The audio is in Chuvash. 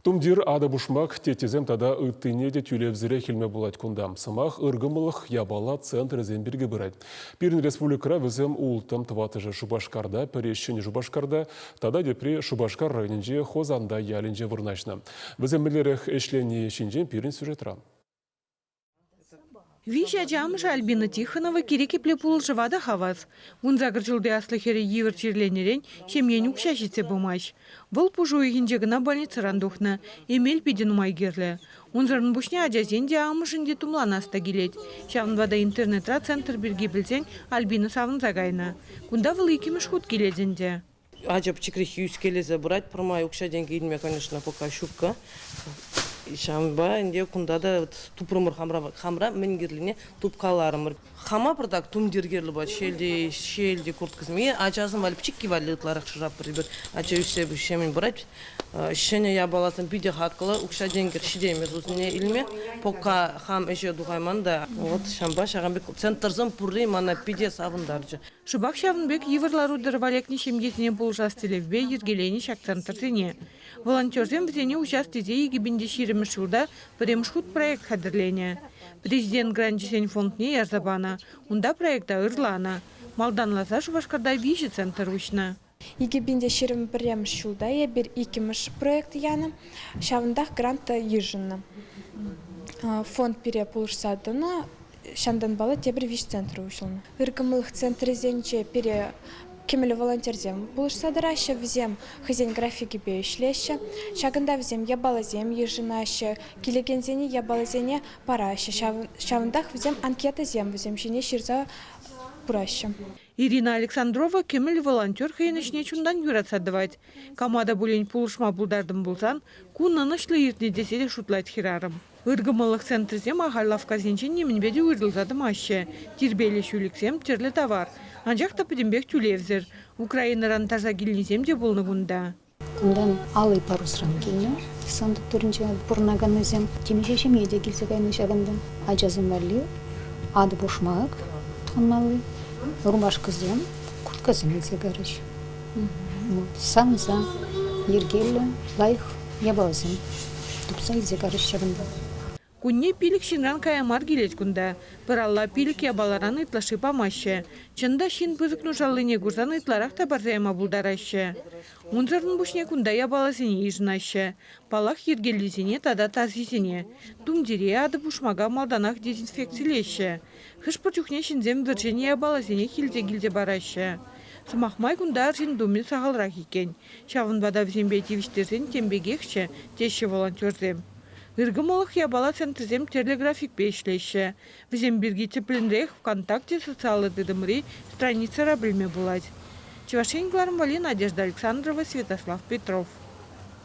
Тумтир, атӑ-пушмак, теттесем тата ыттине те тӳлевсӗрех илме пулать кунта. Сӑмах ыркӑмӑллӑх япала центрӗсем пирки пырать. Пирӗн республикӑра вӗсем улттӑн, тӑваттӑшӗ Шупашкарта, пӗри Ҫӗнӗ Шупашкарта тата тепри Шупашкар районӗнчи Хосанта ялӗнче вырнаҫнӑ. Вӗсем мӗнлерех ӗҫлени ҫинчен пирӗн сюжетра. Виҫ ача амӑшӗ Альбина Тихонова кирек епле пулӑшӑва та хавас. 18 ҫулти аслӑ хӗрӗ йывӑр чирленӗрен ҫемьен укҫа ҫитсе пымасть. Вӑл пуш уйӑхӗнче кӑна больницӑран тухнӑ. Эмел питӗ нумай кирлӗ. Унсӑрӑн пуҫне ачасен те, амӑшӗн те тумланас та килет. Ҫавӑнпа та интернетра центр пирки пӗлсен Альбина савӑнса кайнӑ. Кунта вӑл иккӗмӗш хут килет ӗнтӗ. Ача пӗчӗкрех ӳскелесе пырать, пӗрмай укҫа-тенкӗ илме, конечно, пока ҫукка. Ҫавӑнпа ӗнтӗ кунта та тупрӑмӑр хамра, хамра мӗн кирлине тупкаларӑмӑр. Хама пӑртак тумтир кирлӗ пулать, ҫиелти, ҫиелти курткӑсем. Е ачасем валли пӗчӗкки валли ытларах шыратпӑр эпир. Ача ӳссе ҫемӗн пырать. Ҫӗнӗ япаласем питӗ хаклӑ, укҫа-тенкӗ ҫитеймест вӗсене илме. Пока хам ӗҫе тухайман та, вот ҫавӑнпа ҫакӑн пек центрсем пурри мана питӗ савӑнтарчӗ. Шӑпах ҫавӑн пек йывӑр лару-тӑрӑва лекнӗ ҫемьесене пулӑшас тӗллевпе йӗркеленӗ ҫак центрсене. Волонтерсем вӗсене уҫас тесе 2020-мӗш ҫулта пӗрремӗш хут проект хатӗрленӗ. Президент гранчӗсен фондне ярса панӑ. Унта проекта ырланӑ. Малтанласа Шупашкарта виҫӗ центр уҫнӑ. 2021 ҫулта эпир иккӗмӗш проект янӑ. Ҫавӑнтах грант та йышӑннӑ. Фонд пире пулӑшса тӑнӑ. Ҫантанпала тепӗр виҫ центр уҫӑлнӑ. Ыркӑмӑллӑх центрӗсенче пире кӗмӗл волонтерсем пулӑшса тӑраҫҫӗ, вӗсем хӑйсен графикӗпе ӗҫлеҫҫӗ. Ҫакӑнта вӗсем япаласем йышӑнаҫҫӗ, килекенсене япаласене параҫҫӗ. Ҫавӑнтах вӗсем анкетӑсем вӗсем ҫине ҫырса пыраҫҫӗ. Ирина Александрова кӗмӗл волонтер хӑйӗн ӗҫне чунтан юратса тӑвать. Кама та пулин пулӑшма пултартӑм пулсан ку ӑнӑҫлӑ иртнӗ тесе те шутлать хӗрарӑм. Ыркӑмӑллӑх центрӗсем ахаль лавккасенчен нимӗнпе те уйрӑлса тӑмаҫҫӗ. Тирпейлӗ ҫӳлӗксем, тӗрлӗ тавар. Анчах та пӗтӗмпех тӳлевсӗр. Украинӑран тарса килнисем те пулнӑ кунта. Кунтан алӑй парусран килнӗ. Сантӑк турӗнче пурӑнаканнисем темиҫе ҫемье те килсе кайнӑ ҫакӑнта. Ачасем валли атӑ-пушмак тӑхӑнмалли, рубашкӑсем, курткӑсем илсе кайрӗҫ. Савӑнса, йӗркеллӗ, лайӑх япаласем тупса илсе карӗҫ ҫакӑнта. Кунне пилӗк ҫынран кая мар килет кунта. Пӗр алла пилӗк япаларан ытлашши памаҫҫӗ. Чӑн та, ҫын пысӑк нушаллине курсан ытларах та парса яма пултараҫҫӗ. Унсӑрӑн пуҫне кунта япаласене йышӑнаҫҫӗ. Паллах, йӗркеллисене тата тасисене. Тумтире, атӑ-пушмака малтанах дезинфекцилеҫҫӗ. Хӑш-пӗр чухне ҫынсем вӗр-ҫӗнӗ япаласене килсе килсе параҫҫӗ. Сӑмах май, кунта арҫын тумӗ сахалрах иккен. Ҫавӑнпа та вӗсемпе тивӗҫтерсен тем пекехчӗ, теҫҫӗ волонтерсем. Ыркӑмӑллӑх япала центрӗсем тӗрлӗ графикпе ӗҫлеҫҫӗ. Вӗсем пирки тӗплӗнрех ВКонтакте социаллӑ тытӑмри страницӑра пӗлме пулать. Чӑваш Ен кӑларӑм валли Надежда Александрова, Святослав Петров.